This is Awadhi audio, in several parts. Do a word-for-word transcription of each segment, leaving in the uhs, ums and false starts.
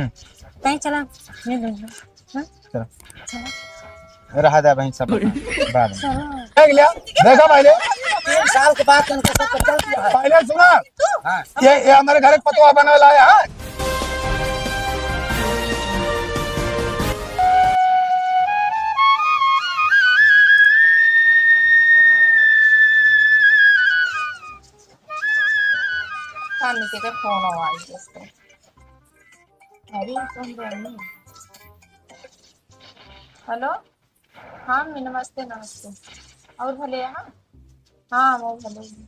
कहीं चला, मिल लेंगे। हाँ? चलो। चलो। रहा दे बहन सब। बाद में। चलो। देख लिया? देखा पहले? तीन साल के बाद इनका सब कुछ चल गया है। पहले सुना। हाँ। ये, ये हमारे घर के पतोह बना लाया है। सामने से के फोन आवा है इसको। अरे, सुन रही हूँ। हेलो, हाँ मम्मी, नमस्ते, नमस्ते। और भले हैं? हाँ, वो भले हैं।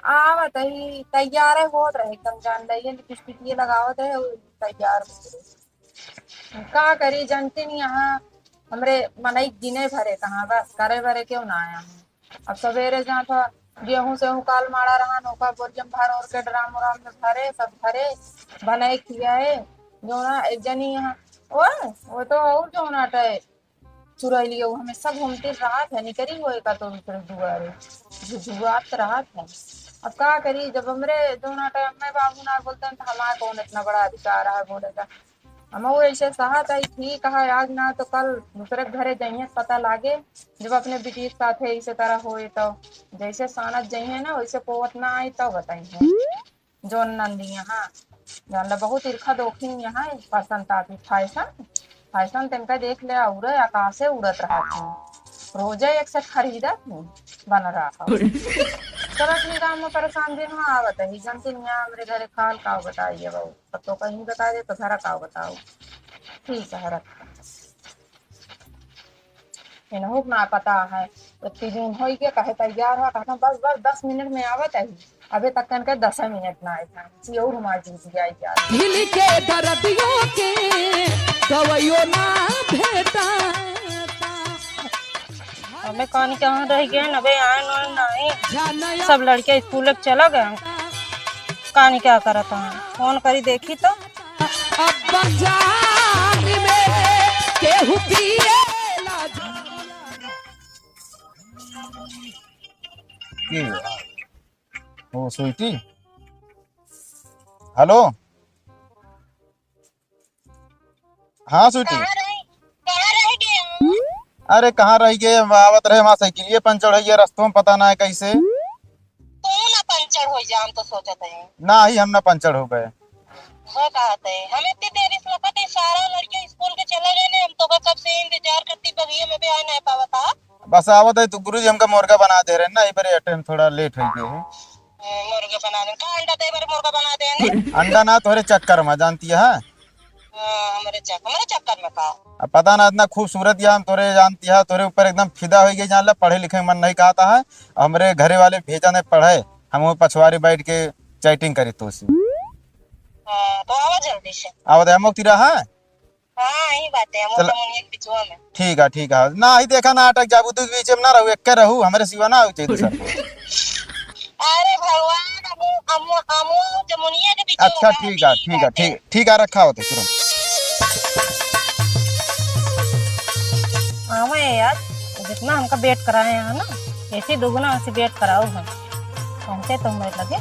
आवत ही, तैयार है, होत रहे एकदम, जान रही है, लिपस्टिक ये लगावत है और तैयार हो रहे। का करी, जानते नहीं, यहाँ हमरे मनई गिने भरे कहाँ, बस करे भरे क्यों ना आया हूँ। अब सवेरे जात ह, गेहूं सेहूं काल माड़ा रहन, ओका बोरियम भर ओर के ड्राम उराम में भरे, सब भरे, बनाए खियाए। जौना एक जनी यहाँ, ओए, वो तो और जौना टे चुरैलियो, हमेशा घूमते रहत है, निकरी होए का तो दूसरे दुआरे, झुझुआत रहत है। अब का करी, जब हमरे जौना टे अम्मे बाबू ना बोलते हैं, तो हमारा कौन इतना बड़ा अधिकार है बोले का? हम वो ऐसे सहत है, ठीक है, आज ना तो कल दूसरे के घरे जाइए, पता लागे, जब अपने बिटिया के साथ है इसे तरह होए तो जैसे सानत जाइए ना, वैसे पोवत ना आई तो बताइए। जोन नंदी यहाँ, जान ला बहुत ईर्खा दोखी यहाँ है, पसंद आती फैशन, फैशन तिनका देख ले, और आकाशे उड़त रहत है, रोजे एक सेट खरीदत है, बन रहा है। चल अपने गाँव में परेशान दिन में आवत है, जनती नहीं हमरे घरे खाल का बताइए बाबू। अब तो कहीं बता दे तो घरा का बताओ। ठीक है, रख। इनहू के ना पता है। इतनी जून होई के कहे तैयार हो, कहता बस, बस दस मिनट में आवत है। अबे तक कन के दस मिनट ना आए था। सी और हमार जीत गया यार। दिल के दर्दियों के दवाइयों ना भेटा। अबे कानी कहाँ रह गए? अबे आए ना, नहीं। सब लड़के स्कूल चला गए। कानी क्या करत हैं? फोन करी देखी तो। अब जान में केहू पिए ला। के? ओ, स्वीटी। हेलो। हाँ, स्वीटी। कहाँ रह, कहाँ रह गए हो? अरे, कहाँ रह गए? हम आवत रहे, वहाँ साइकिलिए पंचर हो गया, रस्तों में पता ना है कैसे। कौन पंचर हो जाए, हम तो सोचत है। ना ही हम ना पंचर हो गए। वो कहत है, हम इतनी देर इस वक्त ही सारा लड़के स्कूल के चले गए ने, हम तो कब से इंतजार करती बगिए में भी आ नहीं पावत है। बस आवत है, तू गुरुजी हमका मुर्गा बना दे रहे ना, ये बारे अटेंड थोड़ा लेट हो गए है। ए, मुर्गा बना दे, का अंडा दे बारे मुर्गा बना दे ने? अंडा ना, तोहरे चक्कर में, जानती है। हाँ, हमरे चक-, हमरे चक्कर में का? अब पता ना, इतना खूबसूरत या हम तोरे जानती है, तोरे ऊपर एकदम फिदा हो गई, जान ला, पढ़े लिखे में मन नहीं कहता है। हमरे घरे वाले भेजा नहीं पढ़े, हम वो पछवारी बैठ के चैटिंग करी तो सी। हाँ, तो आवा जल्दी से। आवा दे, हम लोग तिरा है। हाँ, यही बात है, हम चल। जमुनिया के बिचवा में। ठीक है, ठीक है। ना ही देखा ना अटक जाबू, तू बीच में ना रहू, एक के रहू, हमरे सिवा ना हो चाहिए दूसर। अरे भगवान, अमू, अमू, अमू जमुनिया के बीच में अच्छा, होगा, ठीक है, यही ठीक है, बात है। ठीक, ठीक है, रखा होते तुरंत। आवे यार, जितना हमका वेट कराए हैं ना, ऐसे दुगुना हमसे वेट कराओ हम। पहुँचे तो हमारे लगे।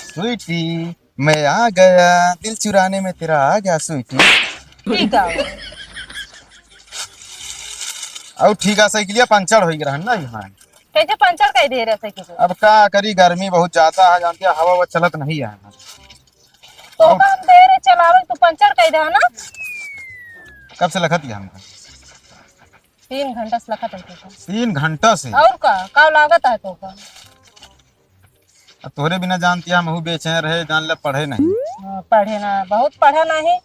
स्वीटी, मैं आ गया, दिल चुराने में तेरा आ गया स्वीटी। ठीक है। और ठीक है, साइकिलिया पंचर हो गया है ना यहाँ। कैसे पंचर कर दे रहे साइकिल? अब का करी, गर्मी बहुत ज्यादा है, जानते हैं, हवा ववा चलत नहीं है। तो अब का हम दे रहे चलावे, तू पंचर कर दे ना। कब से लखत गया हमका? तीन घंटा से लखत है। तीन घंटा से? और का, का लागत है तो का? अब तोहरे बिना जानती है, हमहू बेचैन रहे, जान ले पढ़े नहीं। हाँ, पढ़े ना, बहुत पढ़ा नहीं।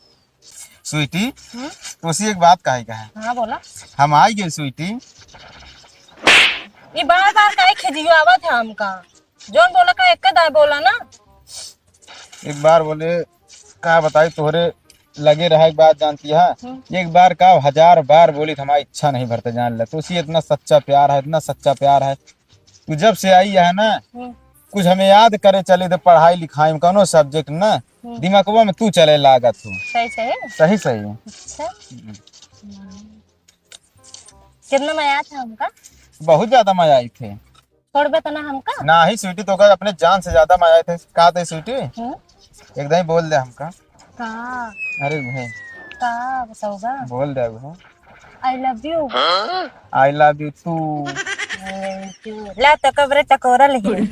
स्वीटी, हम्म? तोसी एक बात कहे का है। हाँ, बोला। हम आई गए स्वीटी। ये बार बार काहे खिजियावत है हमका? जोन बोला का एक दाए बोला ना। एक बार बोले, का बताई तोहरे लगे रहे एक बात जानती है। हम्म। एक बार का हजार बार बोली तो हमारी इच्छा नहीं भरते जान ले। तोसी इतना सच्चा प्यार है, इतना सच्चा प्यार है। तू जब से आई है ना, हम्म। कुछ हमें याद करे चले तो पढ़ाई लिखाई में कौनो सब्जेक्ट ना, हम्म। दिमागवा में तू चले लागत हो। सही, सही? सही, सही। अच्छा। हम्म। हम्म। कितना मजा था हमका? बहुत ज्यादा मजा आई थे। छोड़बे त ना हमका? नाही स्वीटी, तोका अपने जान से ज्यादा माया थे। का थे स्वीटी? हम्म? एकदम ही बोल दे हमका। का? अरे उहे। का बताऊबा? बोल दे उहे। I love you। I love you too। Thank you। ला तो कबरे टकोरा लेके।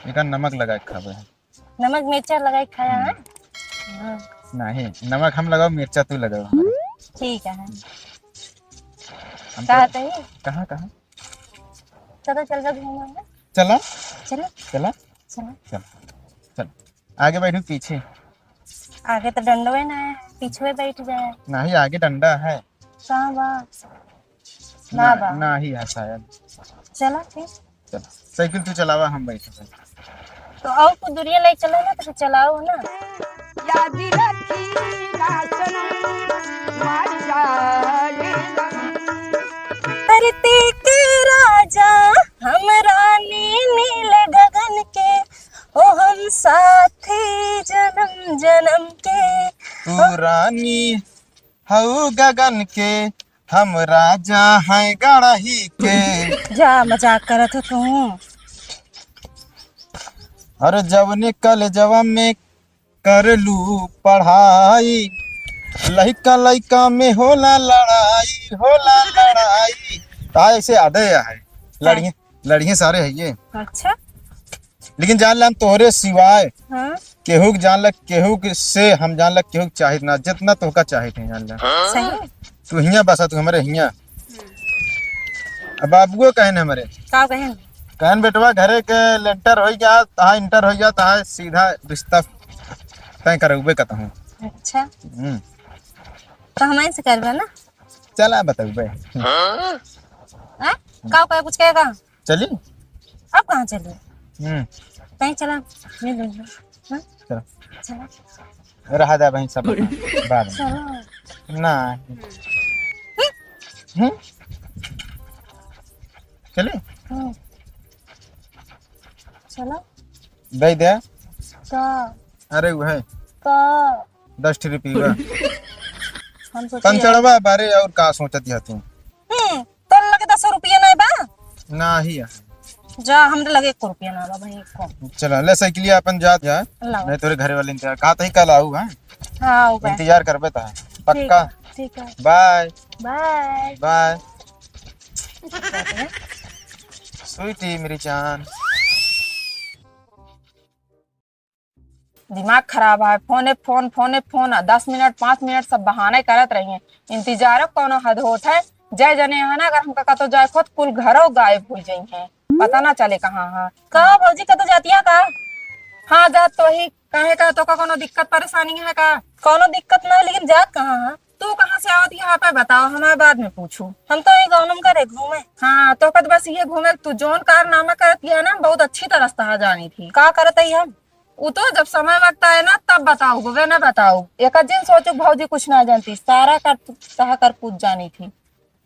एका नमक लगा के खाबे। नमक मिर्चा लगाई खाया है? हम्म। हाँ। नहीं, नमक हम लगाओ, मिर्चा तू लगाओ। ठीक है। हम कहाँ तो कहीं? कहाँ, कहाँ? चलो, चल जा घूमेंगे। चला? चलो। चला? चलो। चल। चल। आगे बैठू, पीछे? आगे तो डंडवे ना है, पीछे बैठ जाए। नहीं, आगे डंडा है। कहाँ बा? ना ना, बा। ना ही है शायद। चला, ठीक। चला, साइकिल तू चलावा, हम बैठे हैं। तो और कुछ दूरिया ले चलो ना, तो चलाओ ना। याद रखी ना सनम, मार जाए सनम। धरती के राजा, हम रानी नील गगन के, ओ हम साथी जन्म जन्म के। तू रानी हऊ गगन के, हम राजा हैं गड़ही के। जा, मजाक करत हो तू। अरे जवने कॉलेजवा में करलू पढ़ाई, लइका लइका में होला लड़ाई, होला लड़ाई। ताय ऐसे आदे है, लड़िए, लड़िए सारे है ये। अच्छा। लेकिन जान ले, हम तोहरे सिवाय हाँ? केहू के जान ले, केहू के से हम जान ले, केहू के चाहित ना, जितना तोहका चाहित है जान ले। सही? तू हियाँ बसा, तू हमरे हियाँ। अब बाबुओ कहन हमरे। का कहन? कहन, "बेटवा, घरे के लेंटर होइ गया, तहाँ इंटर होइ गया, तहाँ सीधा रिश्ता तय करउबे कतहूँ।" अच्छा। हम्म। तो हम ऐसे करबे ना? चला बतउबे। हाँ? का कहे, कुछ कहेगा? चली? अब कहाँ चली? हम्म। कहीं चला, मिल लेंगे। हाँ? चला। चला। रहा दे भाई सब बाद में। चला। ना। हम्म। चले? हम्म। चला। दे दे। का? अरे वो है। का? दस ठे रुपया। हम सोचिए पंचड़वा बारे और का सोचत है तू? हम्म। तोर लगे दस रुपया नाहीं बा? नाहीं है। जा, हमरे लगे एको रुपया ना बा भाई, एको। चला, ले साइकिलिया अपन जात जा। लाओ। नहीं, तोरे घरे वाले इंतजार, कहा तो ही कल आऊ, हाँ? हाँ, आऊ बा। इंतजार करबे ता, पक्का? ठीक है। बाय। बाय। बाय। स्वीटी, मेरी जान। दिमाग खराब है, फोने फोन, फोने फोन, दस मिनट, पाँच मिनट सब बहाने करत रही हैं। इंतजारो कौनो हद होत है। जय जने है ना, अगर हमका कतो जाए खोत, कुल घरो गायब हो जाई हैं, पता ना चले कहाँ है। का भौजी, कतो जातिया का? हाँ, जात तो ही। काहे का, तोका कौनो दिक्कत परेशानी है का? कौनो दिक्कत ना, लेकिन जात कहाँ है? तू कहाँ से आवत यहाँ पे बताओ, हमारे बाद में पूछू। हम तो ये गाँव में करे घूमे। हाँ, तोका तो बस ये घूमे, तू जौन कारनामा करत है ना, बहुत अच्छी तरह से तहा जानी थी। का करत ही हम? उ तो जब समय वक्त आए ना, तब बताऊ, वे ना बताऊ। एक दिन सोचू भौजी कुछ ना जानती, सारा कर, तहा कर पूछ जानी थी।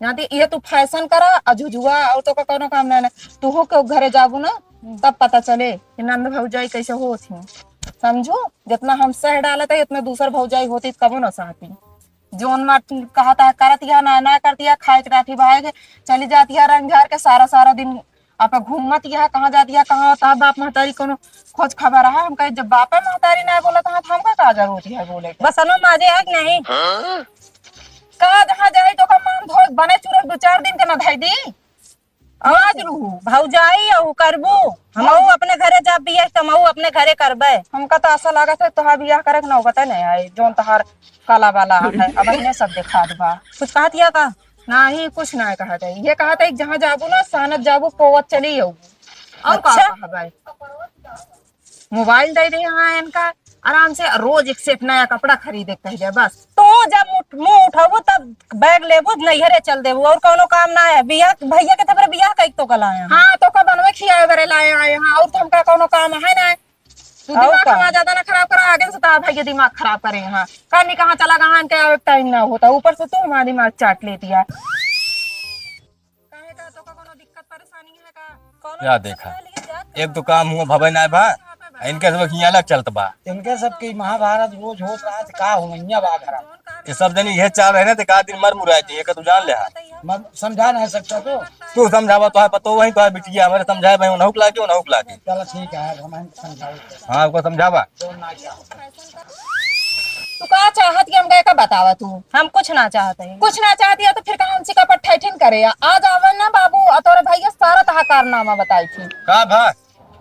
जानती, ये तू फैशन करा, अझुझुआ, और तोका कौनो काम ना, ना। तू हो के घरे जाबू ना, तब पता चले कि नंद भौजाई कैसे होत ही। समझू, जितना हम सह डालत है, उतना दूसर भौजाई होती, कबो ना सहती। जौन मार कहत है, करत या ना, ना करत या, खाए के राठी भाए के, चली जात या रंग झार के, सारा, सारा दिन आप घूमत या, कहाँ जात या, कहाँ होता है, बाप महतारी कोनो खोज खबर है? हम कहे, जब बापे महतारी ना बोलत है, तो हमका का जरूरत है बोले के? बस अनु माजे है कि नहीं? हाँ? कहाँ जहाँ जाई तो का मान धोए, बने चूरे दो चार दिन के ना धई दी। आवाज लूहू। भौजाई अहू करबू, हमहू अपने घरे जाब बियाह, त हमहू अपने घरे करबे। हमका त आशा लागत है तोहार बियाह करे के नौबते नहीं आई, जौन तोहार काला वाला है, अब इन्हें सब दिखा देबा। कुछ कहत या का? नाही, कुछ ना कहत है। ये कहत है कि जहाँ जाबू ना, सानत जाबू, पोवत चली आऊ। और का अच्छा? कहबे? मोबाइल दे दे हाँ इनका, आराम से रोज एक सेट नया कपड़ा खरीदे के कह दे बस। तो जब उठ-, मुंह उठाबू तब बैग लेबू, नैहरे चल देबू, और कौनो काम ना है। बियाह, भैया के थपरे बियाह कइक तो कल आए हैं। हाँ, तो का बनवे खियाए बरे लाए आए हैं, और तो हमका कौनो काम है ना। तू और दिमाग का? हमारा ज्यादा ना खराब करा, आगे से तो भैया दिमाग खराब करे हैं। कहीं कहाँ चला गहा, इनके आवे टाइम ना होता, ऊपर से तू हमारा दिमाग चाट लेती है। काहे का, तोका कोनो दिक्कत परेशानी है का? कोनो या दिक्कत देखा, ना, लेकिन जात एक तो कहाँ काम हुआ भवे ना बा, इनके सब हियाँ अलग चलत बा। इनके सब की महाभारत रोज होत रात का हो, मैया बा खराब। ये सब जनी यह चाल रहे ना, तो एक आध दिन मर मुराए जाइए, का तू जान ले। हाँ। मत समझा नहीं सकता तो? तू समझावा, तोहार पतो वही, तोहार बिटिया, हमरे समझाए भाई, उन्हों के लागे, उन्हों के लागे। चलो ठीक है, अब हम समझाओ। हाँ, ओको समझावा। तू का चाहत कि हम गए का बतावा तू? हम कुछ ना चाहत है। कुछ ना चाहत है तो फिर कहाँ हमसे का पट्ठा ठिन करे? आज आवन ना बाबू, और तोरे भैया सारा तहा कारनामा बताई थी। का भा?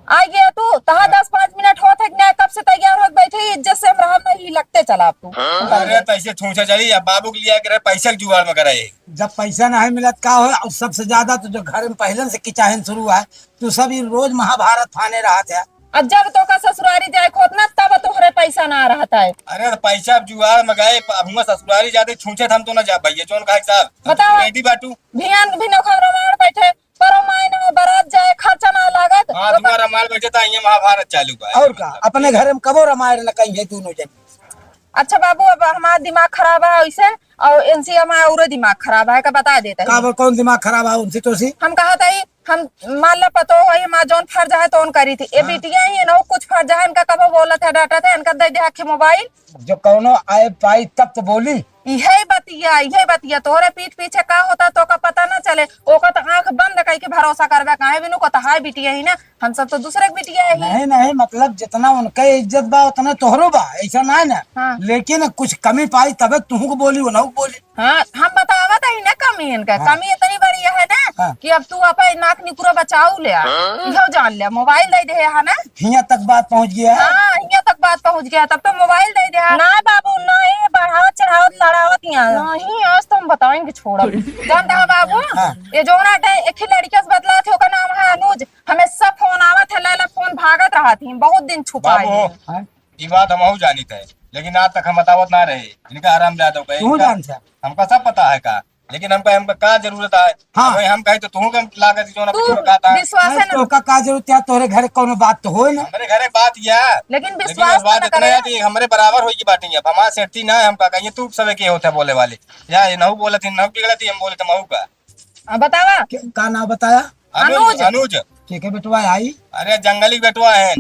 आ गया तू, तहाँ दस पाँच मिनट होत है कि नहीं, कब से तैयार होके बैठे, इज्जत से हम रहब नहीं, लगते चला अब तू। अरे, तो ऐसे छूछे चली, अब बाबू के लिए आके रहे, पैसा के जुगाड़ में करे। जब पैसा नहीं मिलत का हो, और सबसे ज्यादा तो जो घर में पहले से किचाहन शुरू है, तू सब ये रोज महाभारत फाने रहत है। अब जब तो का ससुरारी जाए खोत ना, तब तोहरे पैसा ना रहत है। अरे, तो पैसा अब जुगाड़ में गए, अब हुआ ससुरारी जाते छूछे हम तो ना जा भैया, जोन कहा साहब, बताओ। रेडी बाटू। भियान भी नौखा रमाड़ बैठे, पर मायने में बारात जाए, खर्चा ना लागत। हाँ, तो तुम्हारा माल बेचे था, ये महाभारत चालू बा। और का, अपने घर में कबो रामायण न कही है दोनों जन। अच्छा बाबू, अब हमारा दिमाग खराब है ऐसे, और इनसे हमारा और दिमाग खराब है, का बता देता है। का बोल, कौन दिमाग खराब है उनसे तो सी? हम कहा था ही, हम मान ला पतो है, हमारा जौन फर्ज है तो उन करी थी। ए हाँ। बिटिया ही ना, कुछ फर्ज है इनका, कबो बोला था, डांटा था, इनका दे दे आखे मोबाइल। जो कौनो आए पाई तब तो बोली। इहे बतिया, इहे बतिया, तोहरे पीठ पीछे का होता तो का पता ना चले। ओका तो आंख बंद कई के भरोसा करबे, काहे बिनु को तहाय बिटिया ही ना, हम सब तो दूसरे के बिटिया ही। नहीं, नहीं, मतलब जितना उनका इज्जत बा उतना तोहरो बा, ऐसा ना है ना। हाँ। लेकिन कुछ कमी पाई तबे तुहू को बोली, उन्हों को बोली। हाँ, हम बतावत ही ना कमी इनका। हाँ। कमी इतनी बड़ी है ना हाँ। कि अब तू अपन नाक निकुरा बचाऊ ले आ। हाँ। इहो जान ले, मोबाइल दे दे है ना। हियां तक बात पहुंच गया है। हाँ, हियां तक बात पहुंच गया, तब तो मोबाइल दे दे। ना बाबू, ना, ये बढ़ावत चढ़ावत लड़ावत यहाँ। नहीं, आज तो हम बताएंगे, छोड़ो। जानता है बाबू, हाँ। ये जोन आटे एक ही लड़किया से बतला थे, ओकर नाम है अनुज। हमेशा फोन आवत है, लैला फोन भागत रहत ही, बहुत दिन छुपाई बाबू, है। हाँ। ई बात हमहू जानित है, लेकिन आज तक हम बतावत ना रहे। इनका हरामजादों का, तू इनका जानता है। हमका सब पता है का, लेकिन हमका, हमका का जरूरत है? हाँ। अब हम कहे तो तुहू के लागत जो ना तू कुछ कहता है। विश्वास नहीं, है ना। तोहका का जरूरत है? तोहरे घर कौनो बात तो होए ना। हमरे घरे बात या, लेकिन लेकिन विश्वास बात ना इतना करे। है कि हमरे बराबर होई की बात नहीं है। अब हमार सेठी ना है, हमका कहिए तू सबे के होता बोले वाले। या ये नहु बोलत ही, नहु बिगड़त ही, हम बोले तो महू का। अब बतावा। क्या, का नाम बताया? अनुज। अनुज। अनुज। ठीक है बेटवा, आई। अरे जंगली बेटवा है।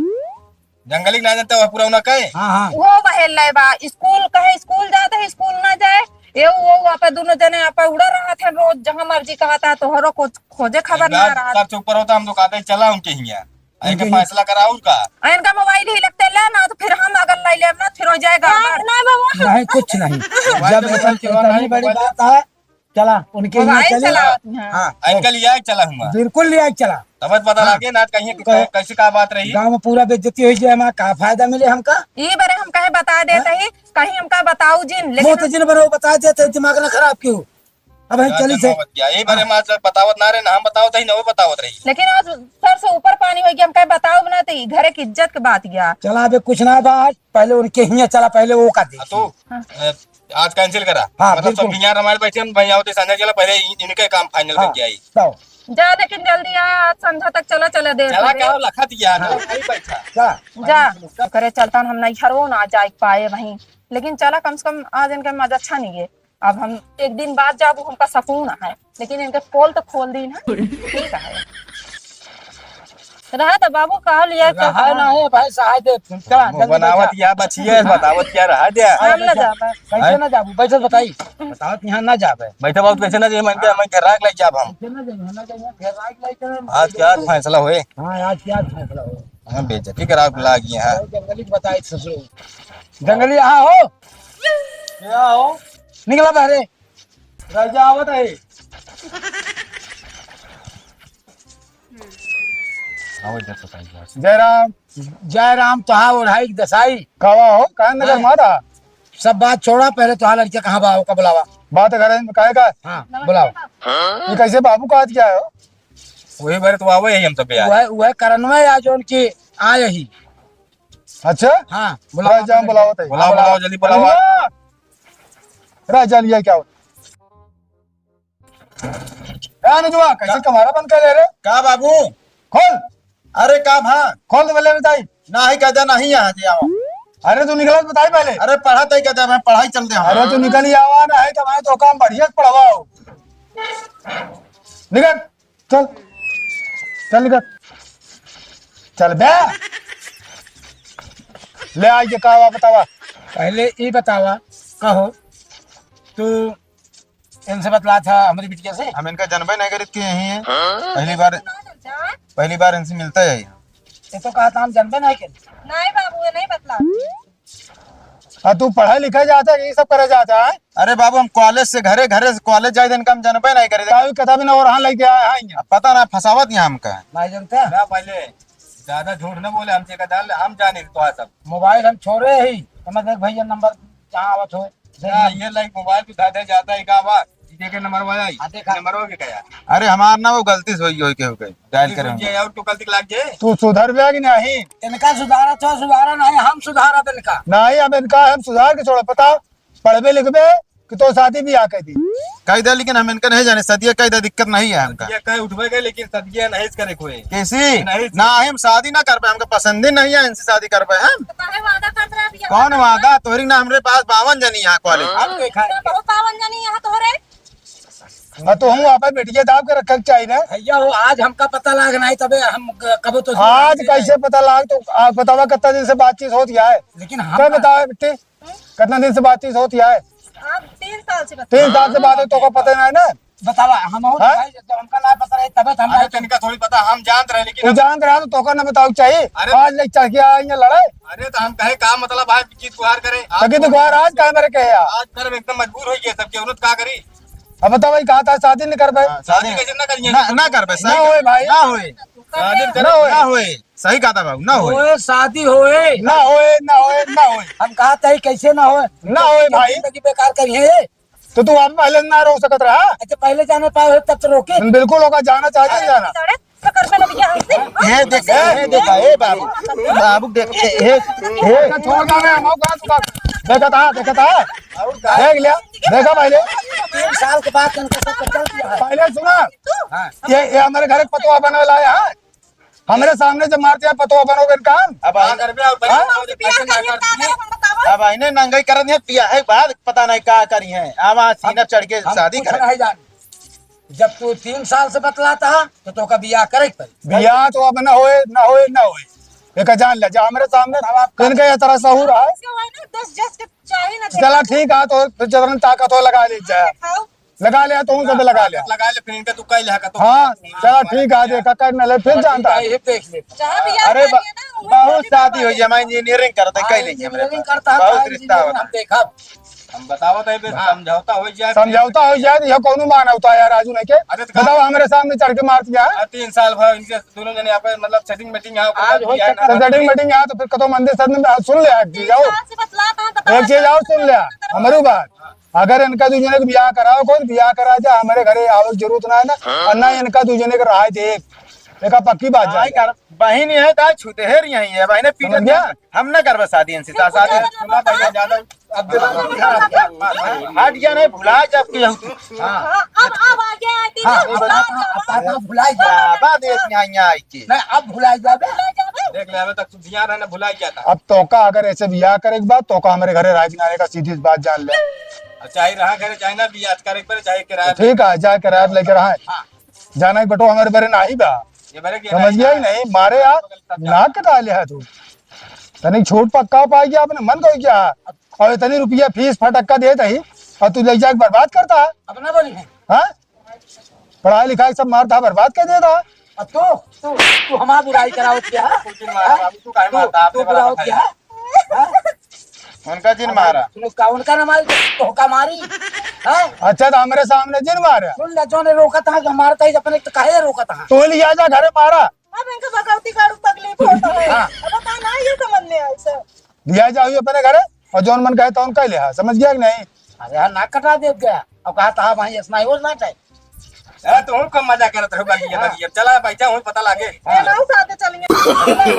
जंगली ना जानते, वह पूरा उना कहे। हाँ, हाँ। वो बहेल ले बा, स्कूल कहे, स्कूल जात है, स्कूल ना जाए। ये वो, वो आपा दोनों जने आपा उड़ा रहा था रोज, जहाँ मर्जी कहा था, तोहरो को खोजे खबर ना रहा। सर से ऊपर होता, हम तो कहते चला उनके हियाँ। उनके इनके हियाँ। फैसला कराओ उनका। आ, इनका मोबाइल ही लगते ले ना, तो फिर हम अगर लाई लेब ना, फिर हो जाए गड़बड़। नहीं बाबू। नहीं, कुछ नहीं। मोबाइल जब तो ऐसा मोबाइल चलता नहीं, नहीं, बड़ी मोबाइल बात है, चला, उनके हियाँ मोबाइल चले। चलावत हैं। हाँ। आ, इनका लिया के चला हुआ। बिल्कुल लिया के चला। तब पता हाँ। लगे ना, कहीं कि कहे, कैसे का बात रही। गाँव में पूरा बेइज्जती होई जाए, हमारा का फायदा मिले हमका? ई बारे हम कहे बता देते हाँ? ही, कहीं हमका बताऊ जिन, लेकिन मुँह तो हम जिन बनो बता देते, दिमाग ना खराब क्यों? अब हम क्या चली से। जमावत क्या? ई बारे हाँ। माँ जब बतावत ना रहे ना, हम बतावत ही ना, वो बतावत रही। लेकिन आज सर से ऊपर पानी हो गया, हम कहे बताऊ ना, तो ई घरे की इज्जत के बात गया। चला, अबे कुछ ना बात, पहले उनके हियाँ चला, पहले वो का हाँ, देखी। तो, हाँ। अ, आज cancel करा। हाँ, मतलब, सब बिल्कुल। यहाँ रमायल बैठे, हम भाई आवते संझा चला, पहले इन-, इनके काम final हाँ, करके आई। जाओ। जा, लेकिन जल्दी आ, आज संझा तक चला, चला दे चला, दे। का लखत यार, हाँ। नहीं बैठा। जा। जा, करे चलता हम नहीं घरो ना जाए पाए वहीं, लेकिन चला, कम से कम आज इनके मजा अच्छा नहीं है। अब हम एक दिन बाद जाबू, हमका सकून है, लेकिन इनके पोल तो खोल दी ना। ठीक है। रहा तो बाबू, कहा लिया क्या रहा कहा? ना है भाई, सहाय दे, चला, मुँह जल्दी बनावत बैठा। या बचिए, बतावत क्या रहा दे? हम ना जाबे। कैसे हैं? ना जाबू? बैठो बताई। बतावत यहाँ ना जाबे। बैठे बाबू, कैसे ना जाए? मन के, मन के राग लग जाब हम। कैसे ना जाए? ना जाए, फिर राग लग जाए। आज क्या फैसला होए? हाँ, आज क्या फैसला होए? हाँ, बेइज्जती करा के लागी यहाँ। जंगली के बताई ससुर। जंगली यहाँ हो? क्या हो? निकला बहरे। राजा आवत है। आओ इधर से पहले। जय राम। जय राम, तोहार ओढ़ाई के दसाई। कहवा हो? काहे नजर हाँ। मारा? सब बात छोड़ा, पहले तोहार लड़किया कहाँ बा, ओका बुलावा। बात घरे में काहे का? हाँ, बुलावा। ये कैसे बाबू का आज क्या है? वही बारे तो आवे ही हम सब यार। वह, वह करनवा या जो उनकी आए ही। अच्छा? हाँ, बुलावा। राजा हम बुलावत है। बुलाओ, बुलाओ, जल्दी बुलाओ। राजा लिया क्या हो? ए अनुजवा, कैसे हाँ। कमारा बंद कर ले रे? का बाबू? खोल। अरे का भा? खोल दे, बोले बताई। नाही, कहते नाही यहाँ जे आओ। अरे तू निकल, बताई पहले। अरे पढ़ा तई कहते, मैं पढ़ाई चलते हैं। अरे तू निकल ही आवा ना, है तो मैं तो काम बढ़िया से पढ़वाओ। निकल, चल, चल निकल, चल बे। ले आई, ये का हुआ बतावा। पहले ई बतावा, कहो। तू इनसे बतला था हमरी बिटिया से? हम इनका जनबे नहीं करित कि यही है। पहली बार, पहली बार इनसे मिलता है। ये तो कहा था हम जनबे नहीं करित। नहीं बाबू, ये नहीं बतला। आ, तू पढ़े लिखे जाता है, ये सब करे जाता है? अरे बाबू, हम कॉलेज से घरे, घरे से कॉलेज जाए दिन का हम जनबे नहीं करे। ताऊ कथा भी ना हो रहा, लेके आया है यहाँ। अब पता ना, फंसावत यहाँ हमका। नहीं जानते हैं? ना, पहले ज्यादा झूठ ना बोले, हम जेका जान ले, हम जाने तो सब। मोबाइल हम छोड़े ही, समझ ले भैया, नंबर जहाँ आवत हो। ना, ये लाइक मोबाइल भी उठा दे जाता है, का बात? जीजे के नंबर वाला ही। हाँ, देखा। नंबर हो गया क्या? अरे हमार ना, वो गलती से होई, होई के हो गई, डायल करे हम। और तो गलती लाग जाए। तू सुधर बे कि नहीं? इनका सुधारत हो, सुधारा नहीं, हम सुधारब इनका। नहीं, अब इनका हम सुधार के छोड़ा, पता, पढ़बे लिखबे कि तो शादी ब्याह कर दी। कह दे, लेकिन हम इनका नहीं जाने, सदिया कह दे, दिक्कत नहीं है हमका। ये कहे उठबे गए, लेकिन सदिया नहीं करे कोई। कैसी? नहीं। ना, हम शादी ना करबे, हमका पसंद ही नहीं है इनसे शादी करबे हम। तो काहे वादा करत रहे अभी? कौन वादा? तोहरी ना, हमरे पास बावन जनी यहाँ कॉलेज। अब देखा है। बहुत बावन जनी यहाँ तोहरे। हाँ, तो हम आपन बेटिया दाब के रखे के चाहिए ना। भैया, वो आज हमका पता लाग नहीं, तबे हम क-, कबो तो आज कैसे पता लाग? तो आप बतावा, कितना दिन से बातचीत होती है? लेकिन हम कब बतावा बेटी, कितना दिन से बातचीत होती है? आप तीन साल से बता- तीन साल से बात है, तो का पता नहीं ना? बतावा, हम और हाँ? भाई, जब हमका ना पता रहे, तबे तो हम अरे, नहीं तनिका थोड़ी पता, हम जानत रहे, लेकिन तू हम जानत रहा तो तोका ना बताओ चाहिए। अरे आज ले चढ़ के आए हैं लड़ाई। अरे, तो हम कहे का मतलब है, जीत गुहार करे? आप तकी तो गुहार आज काहे मरे कहे यार? आज सर एकदम मजबूर हो गए सब, के औरत का करी? अब बताओ भाई, कहा था शादी नहीं कर पाए? हाँ, शादी कैसे ना करिए? ना, ना कर पाए, ना सही होए भाई। ना होए। शादी ना करे होए। ना होए। सही कहा था बाबू, ना होए। होए, शादी होए। ना होए, ना होए, ना होए। हम कहा था ही कैसे ना होए? ना होए भाई। जिंदगी बेकार करी है ये। तो तू आप पहले ना रो सकत रहा? अच्छा, पहले जाना पाए हो तब तो रोके। बिल्कुल होगा, जाना चाहिए, जाना। सड़क पकड़ में लग गया हमसे। ये देख, ये देख, ए बाबू, बाबू देख, ए, ए, ए। छोड़ दे, हम लोग बात कर। देखा था, देखा था? देख लिया, देखा पहले? तीन साल के बाद इनका सब चल दिया है। पहले सुना, हाँ। ये, ये हमारे घर के पतोह बनवे लाया है। हमरे सामने जब मारते हैं पतोह बनोगे काम। अब हाँ, घर में आओ, हाँ, पहले बियाह करिए, का करब हम बतावा? अब आईने नंगई करत है, बियाह है बाद पता नहीं का करी है। अब आज सीना चढ़ के हम शादी कुछ करे। नहीं जान। जब तू तीन साल से बतलाता है, तो तोका बियाह करे के पड़ी। बियाह तो अब ना होए, ना होए, ना होए। एक जान ले, जा हमरे सामने अब आप इनका ये तरह सहूर है। इसका वही ना, दस जस के चाही ना चला देख। ठीक है, तो फिर जबरन ताकत हो लगा ले जा। खाओ। लगा ले, तो उनसे भी लगा ले। लगा ले, फिर इनका तू कह ले, का तो हाँ, चला ठीक है, देखा कर न ले, फिर जानता है। ये देख ले। जहाँ भी अरे यार बा-, ये ना, वो बहुत शादी हो जाए, मैं इंजीनियरिंग करते, हाँ, कह लेंगे हमरे इंजीनियरिंग पास। करता है, बहुत रिश्ता होता है। हम देखा। हम बतावत है, बे, हाँ। समझौता हो जाए। समझौता हो जाए, यह कौनो मानवता है यार, राजू नहीं के? अरे तो बताओ, हमारे सामने चढ़ के मार दिया है। अरे, तीन साल भर इनके दोनों जने यहाँ पे, मतलब, सेटिंग मीटिंग यहाँ आज हो सकता है। तो सेटिंग मीटिंग यहाँ तो फिर कतो मंदिर सदन में सुन ले, एक चीज आओ। तीन साल से बतलात हैं, बताओ। एक चीज आओ सुन ले, हमारी बात। अगर इनका दू जने के बियाह कराओ, कोई बियाह करा जा, हमारे घरे आवे के जरूरत ना है ना, और ना इनका दू जने के रहा दे। एक पक्की बात जान। बहिन है, तो छुतहेर यही है, बहिने पीटत समझ गया? है। हम ना करबे शादी इनसे, ता शादी। सुना पहले ज्यादा। अब देखो, हट गया नहीं, भुला जा अब केहू तू। हाँ। हाँ, अब, अब आ गया है, हाँ, तीनों अब, अब, अब, अब भुला जा। बाबा देख यहाँ, यहाँ आई के। नहीं, अब भुला जा बे। भुला जा बे। देख ले, अबे तक तू ध्यान है ना, भुला गया था। अब तोका अगर ऐसे बियाह करे के बाद, तोका हमारे घरे राज ना आएगा, सीधी सी बात जान ले। चाहे रहा करे, चाहे ना बियाह करे, पर चाहे किराया तो ठीक है, जाए किराया पे लेके रहा है। हाँ। जाना ही बटो हमारे बरे नाही बा। ये बरे के समझ नाही गया बा। कि नहीं? मारे यार, नाक कटा लिया है तू। तनी छोट पक्का पाई गया, अपने मन को क्या? और इतनी रुपया फीस फटक्का देत ही, और तू ले जाके बर्बाद करता है। अपना बोली है। हाँ? पढ़ाई लिखाई सब मारता, बर्बाद कर देता। अब तू, तू, तू हमार बुराई करावत क्या? तू जिन मारा, हाँ? बाबू, तू काहे तू, मारता? आपने तू बड़ा बुरावत बताया। क्या? हाँ? उनका जिन मारा। तू का, उनका ना मारी, तो का मारी? हाँ? अच्छा, तो हमरे सामने जिन मारा। सुन ले, जो ने रोकत है, जो मारता है, अपने तो काहे रोकत है? तू लिया जा घरे मारा। अब इनका भगवती का रूप तकलीफ होता है। हाँ। अब बता ना, ये समझ में आए सर। लिया जाओ ये अपने घरे, और जौन मन कहे तौन कह ले, हाँ, समझ गया कि नहीं? अरे यार, नाक कटा दे गया। अब कहा था भाई, ऐसा नहीं होना चाहिए। अरे, तो हम कम मजा करत रहो, बाकी ये, हाँ। बाकी ये। चला, बैठा हूँ, पता लागे। ये ना साथे चलेंगे।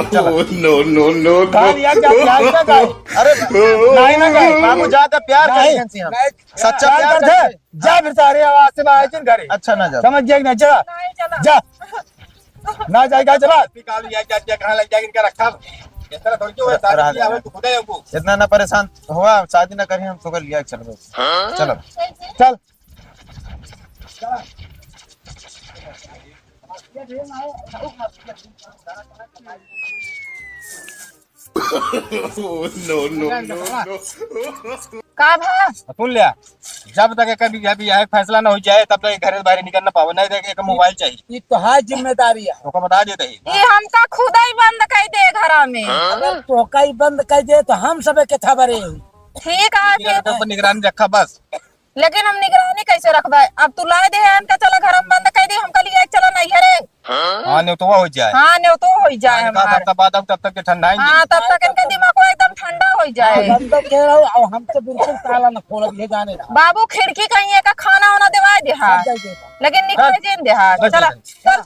चलो। No, no, no, no। कहा यार, क्या, क्या, क्या, क्या? अरे, नहीं ना, नहीं, बाबू, ज्यादा प्यार नहीं, करेंगे इनसे हम। नहीं, सच्चा प्यार प्यार करते हैं। करते हैं। जा फिर सारे आवाज से बाहर चल घरे। अच्छा, ना जा। समझ गया कि नहीं? चला। नहीं, चला। जा। ना जाएगा, चला। निकाल लिया, क्या, क्या, कहाँ लग जाएगा, इनका रखा? इस तरह थोड़ी क्यों है? रख, शादी रख, किया हुआ, रख। तू खुदा है वो। इतना ना परेशान हुआ, शादी ना करें हम, तो कर लिया, चलो। हाँ? चलो। चल। Oh, no, no, no, no। का भा? सुन लिया, जब तक एक अभी, अभी यह फैसला ना हो जाए, तब तक एक घर से बाहर निकल ना पावे, नहीं तो एक मोबाइल चाहिए। ये तो है जिम्मेदारी है। ओका बता देते ही। ये हमका खुदा ही बंद कर दे घरा में। अगर तोका ही बंद कर दे तो हम सब के था बरे। ठीक है लेकिन फिर। अगर तो निगरानी रखा बस। लेकिन हम निगरानी कैसे रखबे? अब तू लाए दे है इनका, चला घर में बंद कर दे, हमका लिए चला नहीं है रे। हाँ, न्योतवा हो जाए। हाँ, न्योतो हो जाए हाँ, हमार। तब तक बाद अब तब तक के ठंडा ही हाँ, नहीं। तब तक इनका दिमाग को एकदम ठंडा हो जाए। हम तो कह रहा हूँ, अब हम तो बिल्कुल ताला न खोलब, ये जाने रहा। बाबू खिड़की कहीं एक खाना वाना देवाए दे हाँ। सब दे देता। लेकिन निकल बस। जेन दे हाँ। बस चला, दे। चल।